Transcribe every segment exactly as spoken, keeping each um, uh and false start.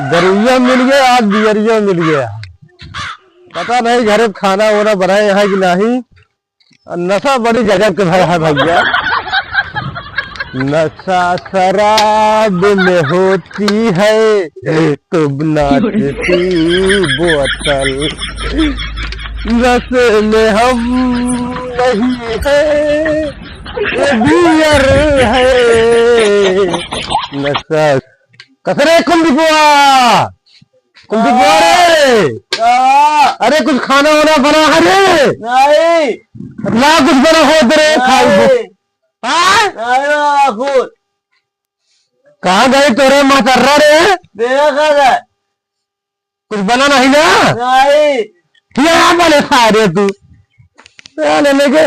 दरुइया मिल गया, आज बियरिया मिल गया। पता नहीं घरे खाना वाना बनाए हैं कि नहीं। नशा बड़ी गजब के भरा है भैया। नशा शराब में होती है, तुम नाचती बोतल। नशे में हम नहीं है, ये बियर है। नशा कसरे कुलदीपवा, कुलदीपवा रे। का? अरे कुछ खाना वाना बना है रे। नहीं। ला कुछ बना हो तो रे, खाई। नहीं। हाँ? नहीं बना कुछ। कहाँ गई तोरे महतर्रा रे? मेरा खा रहा है। कुछ बना नहीं ना? नहीं। क्या बने खा रहे तू? साले लेके,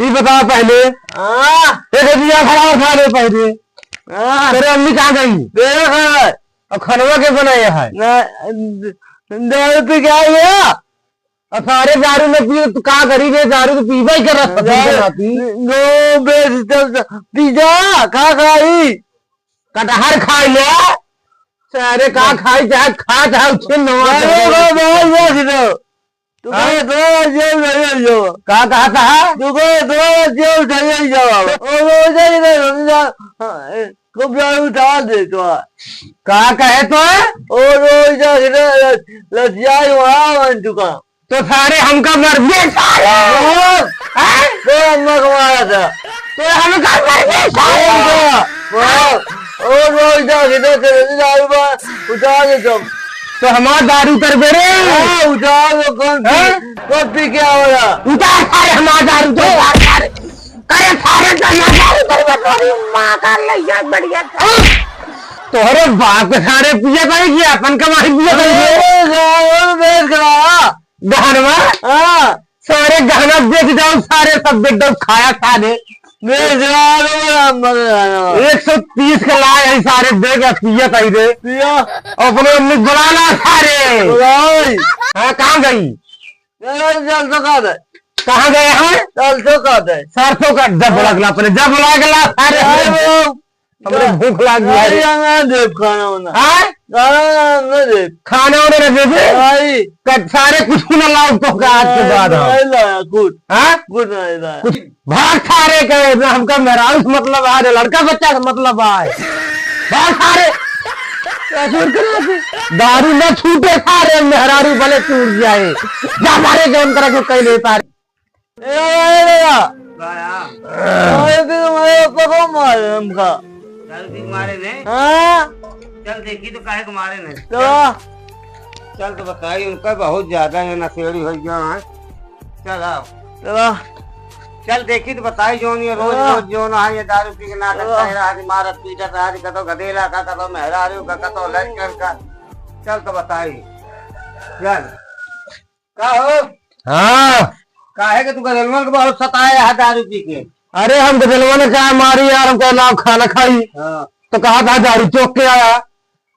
ये बता पहले। हाँ। एक दिया खड़ा और खा ले पहले। हाँ। तेरे अम्मी कहाँ गई? मेरा खा रहा है। अब खनवा के बनाया है? ना, द-, दारू पी के आई है। अब सारे दारू में पिए तो का करी रे? दारू तो पीबा ही कर रहा था, दारू, तुमको ना पी। नो, बेच, चल, चल, पी जा, का खाई? कटहर खाई ले। सारे का खाई, चाहे खा, चाहे उछिन नवा अरे खाई। बाबा, बाबा, बाबा, बाबा। तू हाँ? कहे दो जेल चले जाओ। का कहा था? तू कहे दो जेल चले जाओ। ओ, वो जाइए ना, हम जा, हाँ, ए, खूब जान उठा दे तो। का कहे तो? ओ, रोज जा, लसियाई वहाँ बन चुका। तो सारे हमका मर गए सारे। हाँ। हैं? तो अम्मा को मारा था। तो हमका मर गए सारे। हाँ, हाँ। ओ, रोज जा, किधर चले जाओ, बा, उठा दे तुम। तो हमार दारू कर दे रे। हाँ, उठा दो, कौन पी, हाँ? कौन पी के आ रहा? उतार सारे हमार दारू, तो उतार सारे। करे सारे का ना दारू कर दे, तोरी माँ का ले जा बढ़िया से। तोहरे बाप के सारे पिया करे कि अपन कमाई पिया करे? अरे, गाँव में बेच करा। गहनवा? हाँ। सारे गहना बेच जाओ, सारे सब बेच दो, खाया खा दे। बेच रहा है, मर रहा है। एक सौ तीस के लाए हैं सारे, दे के पिया कहीं दे। पिया। अपने अम्मी बुला ला सारे। बुलाई। हाँ, कहाँ गई? चल, चल तो खा दे। कहाँ गए हैं? चल तो खा दे। सरसों का जब हाँ। बुला के ला, अपने जब बुला के ला सारे। अरे वो हमरे भूख लाग गई है। अरे, ना देब खाना वाना। हाँ? खाना वाना ना देब। खाना वाना ना देबे? भाई। कट सारे कुछ ना लाओ तो का आज के बाद हम। नहीं लाया कुछ। हाँ? कुछ नहीं लाया। कुछ भाग सारे कहे ना, हमका मेहरारू से मतलब आए, लड़का बच्चा से मतलब आए। भाग सारे। कैसे करे ऐसे? दारू ना छूटे सारे, मेहरारू भले टूट जाए। जा मारे जौन करे को कह ले सारे। ए, ए, ए, ए, बाया। अरे, फिर हमारे पापा को मारे हमका। दारू पी के मारे ने? हाँ। चल देखी तो काहे को मारे ने। चला। चल तो बताई, उनका बहुत ज्यादा है, नशेड़ी हो गया है। चल आओ। चला। चल देखी तो बताई, जौन ये रोज हाँ। रोज जौन है, ये दारू पी के नाटक हाँ। कर रहा है, मारत पीटत रहा है, कतो गदेला का, कतो मेहरारू का, कतो लड़कन का। चल तो बताई। चल। का हो? हाँ। काहे के तू गदलवन के बहुत सताए है दारू पी के? अरे हम गदलवन का मारी यार, हम कहला खाना खाई। हाँ। तो कहा था दारू चौक के आया।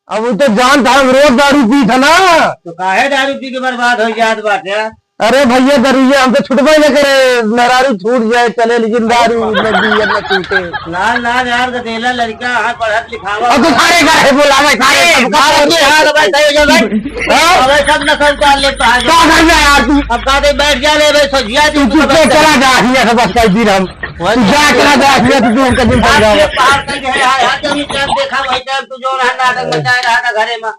अब वो तो जानता हम रोज दारू पी था ना। तो काहे दारू पी के बर्बाद हो जात बाटे? अरे भैया दरुइया हम तो छुटबे न करे, मेहरारू छूट जाए चले, लेकिन दारू लगी है न छूटे। ना, ना, यार, गदेला लड़का, हाँ, पढ़त लिखावा। अब तो सारे का है, बोला भाई, सारे ए, सब का बात है, यार, भाई, सही हो जाए, भाई। हाँ? अबे सब नशा उतार लेता है। का कर रहा यार तू? अब का दे, बैठ जा ले, भाई, सजिया तू तू चुप कर, चला जा, हिया से बस कर दी हम। वही तू जा, चला जा, हिया से तू हमका दिन समझाओ। आपके पार कर गए, हाँ, हाँ, जब ये टाइम देखा, वही टाइम तू जो रहा, नाटक मचाए रहा था घरे में।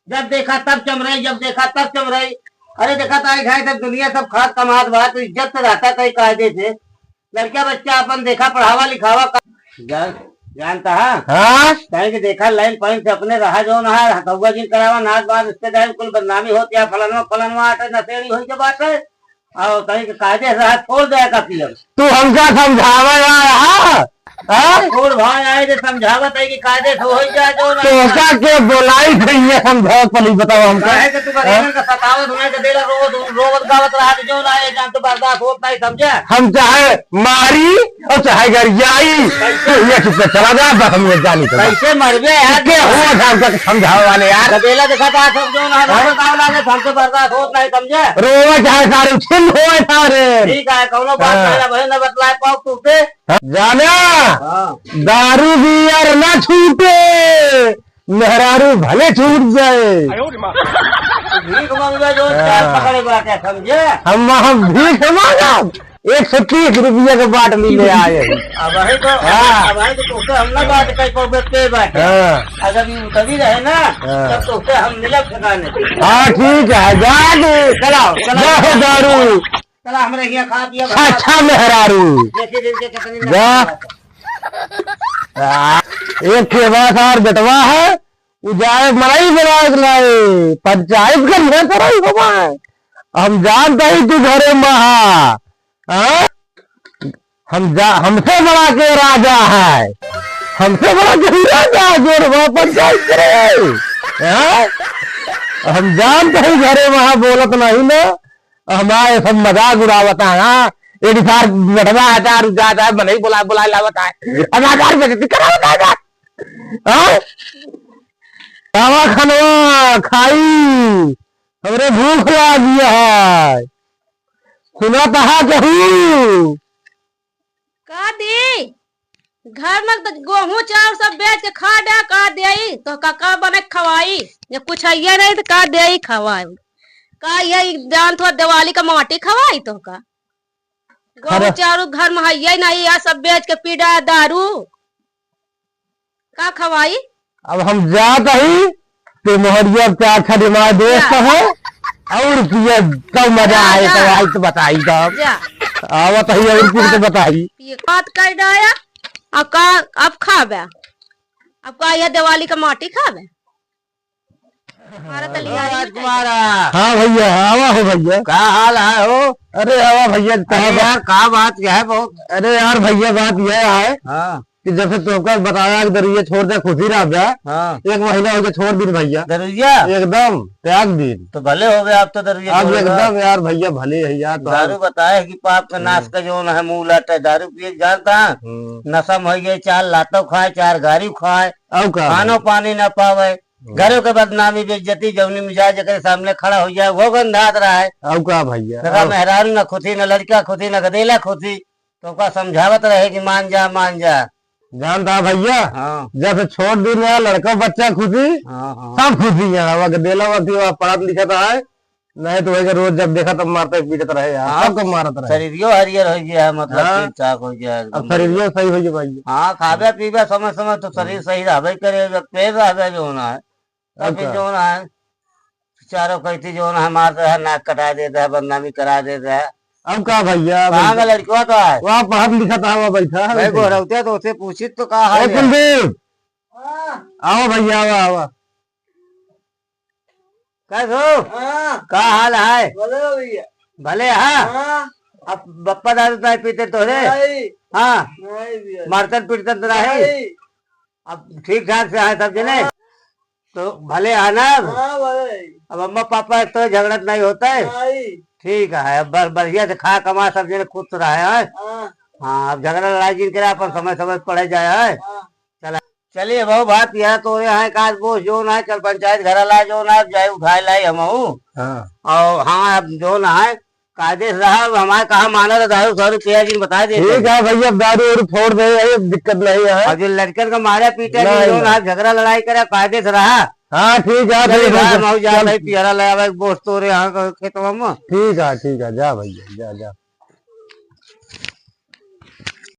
जब देखा तब चमराई, जब देखा तब चमराई। अरे देखा तो आई खाए तब दुनिया सब खात कमात बा, तो इज्जत से रहता कहीं कायदे से। लड़का बच्चा अपन देखा, पढ़ावा लिखावा का। जान, जानता है? हाँ? कहीं के देखा लाइन पाइन से अपने रहा जो ना है, हथौआ जिन करावा, नाच बाज रिश्तेदार कुल बदनामी होती है, फलनवा फलनवा आटे, नशेड़ी होई के बाटे। और कहीं के कायदे से रहा, छोड़ दे का पियब। तू हमका समझावे आया है? हाँ? छोड़ भाई, आए जे समझावत है कि कायदे से होई जा जो ना। तोहका के बोलाई भैया समझावत पली बताओ हमका। काहे के तू हाँ? गरीबन का सतावत हुए के देला रोवत, रोवत गावत रहा जो ना, ये जान तो बर्दाश्त होत नहीं समझे। हम चाहे मारी और चाहे गरियाई, तो ये चुप चला जा, बस हम ये जानी तो। कैसे मरबे यार? के हुआ था हमका समझावे वाले यार? गदेला देखा था सब जो ना, हाँ? रोवत गावत रहा, हमसे बर्दाश्त होत नहीं समझे। रोवा चाहे सारे छिन होए सारे। ठीक है, कौनो बात हाँ। नहीं, भाई ना बतलाए पाओ तू पे। जाना, हाँ। दारू बियर ना छूटे, मेहरारू भले छूट जाए। भीख मांगबे जो चार हाँ। पकड़े बाटे, समझे? हम, हम भीख मांगब, एक सौ तीस रुपया के बाटली ले आए। अब है तो, हाँ। अब है तो तोसे हम ना बात कर पाओगे, के बात है? हाँ। अगर ये उतरी रहे ना, हाँ। तब तोसे हम मिलब ठिकाने। हाँ, ठीक है, जा दे, चलाओ, चलाओ। जा हो दारू। चला, हमरे हियाँ खा पिया, अच्छा, अच्छा मेहरारू। देखी दिन के कितनी जा। नौकरी बात है। आ, एक ठे बड़ा सार बेटवा है, उ जाए मड़ई बनाए के लाए, पंचायत कर ले तरई हो पाए। हम जानत ही तू घरे महा, हाँ? हम जा-, हमसे बड़ा के राजा है, हमसे बड़ा के ही राजा है, जोर बा पंचायत करे, हाँ? हम जानत ही घरे महा बोलत नहीं ना, हमारे सब मजाक उड़ावत है, हाँ? एक सार बेटवा है, तार जाता है, मनई बुला, बुला लावत है, अनाचार बेइज्जती करावत है, हाँ? खावा खनवा खाई, हमरे भूख लागी है। सुनत हा केहू? का दी? घर में तो गोहूँ चाउर सब बेच के खा डा, का देई? तो का, का बने खवाई? जब कुछ हइये नहीं तो का देई खवाई? का ये जानत हो दिवाली का माटी खवाई तो का? गोहूँ अरे। चाउर घर में हइये नहीं, या सब बेच के पी डा दारू। का खवाई? अब हम जात ही, ते मोहरिया चार छा दिमाग दोस्त जा। है, और पिए तब मजा जा, आए, जा। तब आई तो बताई तब। जा। आवत ही और कुछ तो बताई। ये बात कर डाया, अब का, अब खाबे? अब का यह दिवाली का माटी खाबे? हमारा तो लिया ही राजकुमार। हाँ भैया, आवा हो भैया। का हाल है हो? अरे आवा भैया, अरे कहाँ बा-, यार, का बात क्या है बहुत? अरे यार भैया, बात यह है हाँ। कि जैसे तोहका बताया कि दरुइया छोड़ दे, खुशी रह जा। हाँ। एक महीना हो गया छोड़ दिन भैया। दरुइया? एकदम त्याग दिन। तो भले हो गया आप तो दरुइया अब छोड़ दे। एकदम यार भैया भले है यार, तो दारू बताए कि पाप का नाश हम्म। का जौन है मूल अटे, दारू पिए के जानता है? हम्म। नशा में हो गए, चार लातो खाए, चार गारी खाए, अब का खानो भाई? पानी ना पावे। घरों के बदनामी, बेइज्जती, जौनी मिजाज जेकरे सामने खड़ा हो जाए, वो गंधात रहा है। अब का भैया? तेरा अब मेहरारू ना खुशी, ना लड़का खुशी, ना गदेला खुशी, तो का समझावत रहे कि मान जा, मान जा। जानता भैया, हाँ। जब से छोड़ दिन है, लड़का बच्चा खुशी, हाँ, हाँ। सब खुशी है। अब गदेला वक्त हुआ, पढ़त लिखत है, नहीं तो वही रोज जब देखा तब मारते पीटत रहे यार, हाँ। सबको मारत रहे। शरीरियो हरियर हो गया है, मतलब हाँ। ठीक ठाक हो गया है अब एकदम। शरीरियो सही हो गया भैया। हाँ, खाबे पीबे समय समय तो शरीर हम्म। सही रहबे करे, जब तेज रहबे जो होना है। अब अभी का? जौन है, चारों कैती जौन है, मार दे है, नाक कटा देता है, बदनामी करा देता है। अब का भैया, अब कहाँ का का? लड़कवा तो है? वहाँ पढ़त लिखत है, वहाँ बैठा है, भाई बैठा है। गोरौते तो उसे पूछित तो का हाल ए है? कुलदीप, हाँ। आओ भैया, आओ, आओ। कैसे हो? हाँ। का हाल है? भले हो भैया। भले है? हाँ। अब बप्पा दारू तो नहीं पीते तोहरे? नहीं। हाँ। नहीं भैया। मारतन पीटतन तो नहीं? नहीं। अब ठीक ठाक से है सब जने? हाँ। तो भले आना अब। हाँ, भले। अब अम्मा पापा तो झगड़त नहीं होता है? नहीं। ठीक है, अब बर-, बढ़िया से खा कमा सब जने खुश रहे हैं। हाँ। हाँ, अब झगड़ा लड़ाई जिन करे अपन समय समय से पढ़े जाए है। हाँ। चला, चलिए बहु बात यह तो यहाँ एक आध बोस जो ना है, चल पंचायत घर ला जो ना है, अब जाए उठाए लाई हम हूँ। हाँ। और हाँ, अब जो ना है, कायदे से रहा, अब हमारे कहा माना तो दारू सारू पिया जिन बता देते ठीक हैं। है भैया, अब दारू वारू छोड़ दे, ये दिक्कत नहीं है। और जो लड़कन का मारे पीटे नहीं, जो नहीं। ना झगड़ा लड़ाई करे, कायदे से रहा। हाँ, ठीक है, चलिए ठीक है, भाई, हम जाते चल। हैं, पियरा ले आवे, एक बोस तोरे यहाँ का खेतवा में। ठीक है, ठीक है, जा भैया, जा, जा।